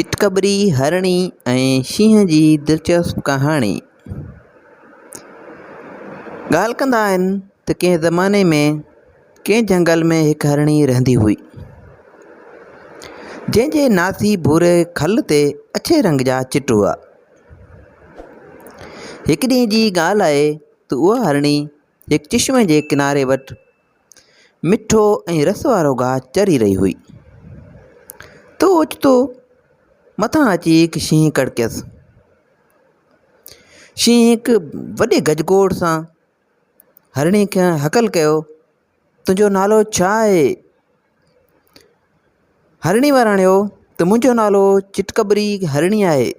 چٽڪٻري هرڻي ۽ شينهن جي دلچسپ ڪهاڻي. ڳالهه ڪندا آهن ته ڪنهن زماني ۾ ڪنهن جهنگل ۾ هڪ هرڻي رهندي هئي، جنهن جي ناسي ڀوري کل تي اڇي رنگ جا چٽ هئا. هڪ ڏينهن جي ڳالهه آهي ته اها هرڻي هڪ چشمي جي ڪناري وٽ مٺو ۽ رس وارو گاهه چري رهي هئي ته اوچتو مٿان اچي هڪ شينهن ڪڙڪيس. شينهن هڪ وڏي گجگوڙ سان هرڻي کي هڪل ڪيو، تنهنجو نالو ڇا آهي؟ هرڻي وراڻيو ته منهنجو نالو چٽڪٻري هرڻي آهي.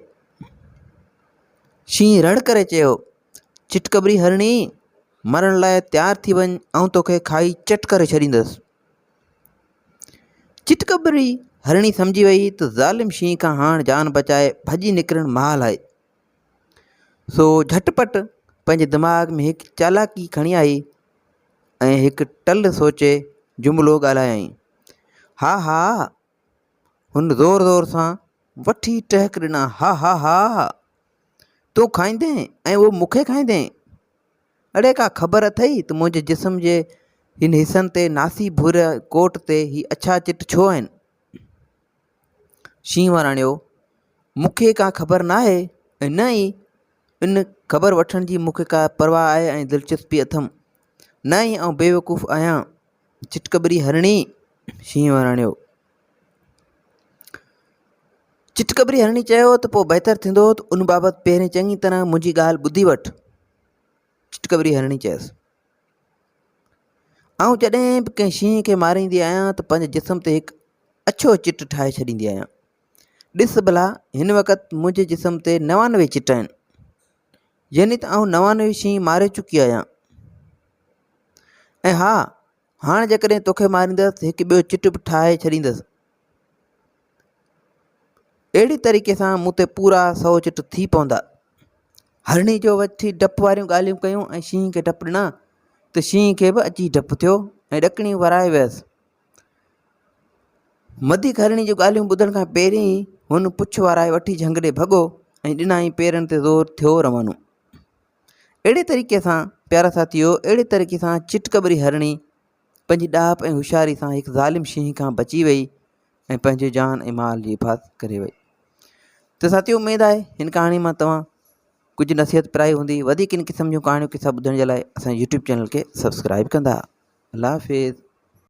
شينهن رڙ ڪري چيو، چٽڪٻري هرڻي، مرڻ لاء تيار ٿي وڃ، آئون توکي کائي چٽ ڪري ڇڏيندس. چٽڪٻري هرڻي سمجهي وئي ته ظالم شينهن کان هاڻ جان بچائي ڀڄي نڪرڻ محال آهي. سو جهٽ پٽ پنهنجي دماغ ۾ هڪ چالاڪي کڻي آئي ۽ هڪ ٽل سوچي جملو ڳالهايائين، ها ها! هن زور زور سان وٺي ٽهڪ ڏنا، ها ها ها! تون کائيندين ۽ اهو مون کي کائيندين؟ اڙي ڪا خبر اٿئي ته منهنجي جسم جي هن حصن تي ناسي ڀوري ڪوٽ تي هي اڇا چٽ ڇو آهن؟ شينهن وراڻيو، مون کي ڪا خبر ناهي ۽ نه ئي ان خبر وٺڻ جي مون کي ڪا پرواهه آهي ۽ دلچسپي اٿم، نه ئي آئون بيوقوف آهيان. چٽڪٻري هرڻي، شينهن وراڻيو. چٽڪٻري هرڻي چيو ته پوء بهتر ٿيندو ته ان بابت پهرين چڱي طرح منهنجي ڳالهه ٻڌي وٺ. چٽڪٻري هرڻي چيس. آئون جڏهن به ڪنهن شينهن کي ماريندي آهيان ته پنهنجي جسم تي هڪ اڇو چٽ ٺاهي ڇڏيندي آهيان. ڏس ڀلا هن وقت منهنجي جسم تي 99 چٽ آهن. يعني ته آئون 99 شينهن ماري چڪي آهيان. ۽ ها هاڻ جيڪڏهن توکي ماريندس ته هڪ ٻيو چٽ به ٺاهي ڇڏيندس. اهڙي طريقي سان مون تي پورا سئو چٽ ٿي پوندا. هرڻي جو وٺي ڊپ واريون ڳالهيون ڪيون ۽ شينهن کي ڊپ ڏنا ته شينهن کي به اچي ڊپ ٿيو ۽ ڏڪڻي ورائي ويس. وڌيڪ هرڻي جون ڳالهيون ٻڌڻ کان پهرين ئي هن پڇ وارائي وٺي جهنگ ڏي ڀڳو ۽ ڏنائين پيرن تي زور ٿيو روانو. اهڙي طريقي سان پيارا ساٿيو اهڙي طريقي سان چٽڪٻري هرڻي پنهنجي ڏاهپ ۽ هوشياري سان هڪ ظالم شينهن کان بچي وئي ۽ پنهنجي جان ۽ مال جي حفاظت ڪري وئي ته ساٿيو اميد آهي هن ڪهاڻي مان توهان ڪجهه نصيحت پرائي هوندي وڌيڪ ان قسم جون ڪهاڻيون قصا ٻڌڻ جي لاء اسان يوٽيوب چينل کي سبسڪرائب ڪندا الله حافظ.